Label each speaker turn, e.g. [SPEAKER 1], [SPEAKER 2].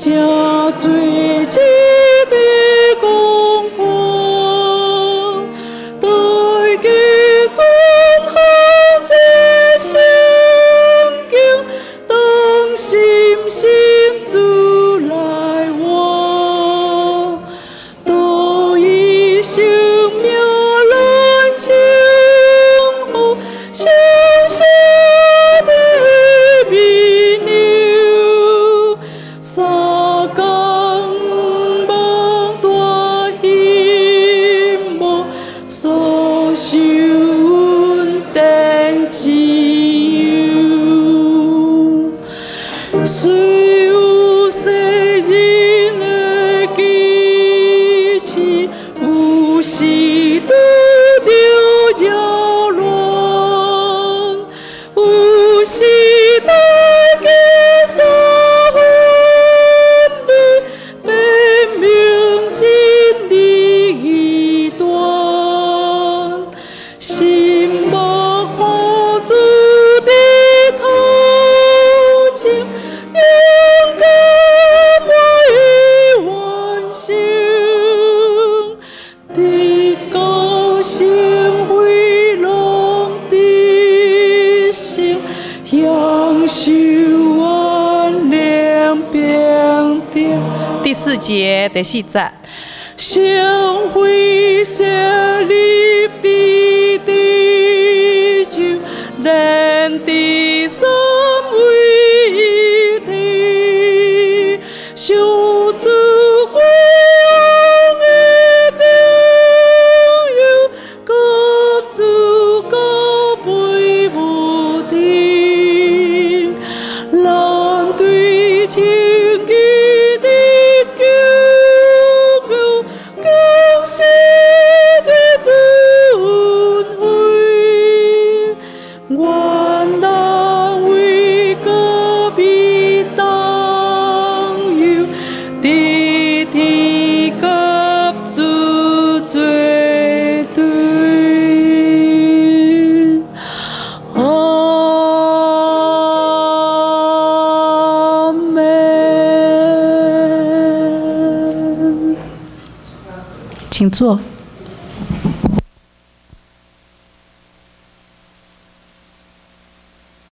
[SPEAKER 1] 誠濟這的功課，大家遵行這聖經，當心信主來活，都以生命來稱呼，相信的美牛，三更夢大希望，所受恩典自由。雖有世人的支持，有時拄著擾亂，有時大家三分離，辨明真理異端。心目看主佇頭前，勇敢我已完成，直到成為攏得勝，享受安寧平定。
[SPEAKER 2] 第四節，第四節。
[SPEAKER 1] 成為設立的地球，連地三位一體，受主歸的朋友，各主高飛無停，咱對情義的救救，恭喜的尊榮，願咱為隔壁擔憂，直直佮主做對。阿門。
[SPEAKER 2] 請坐。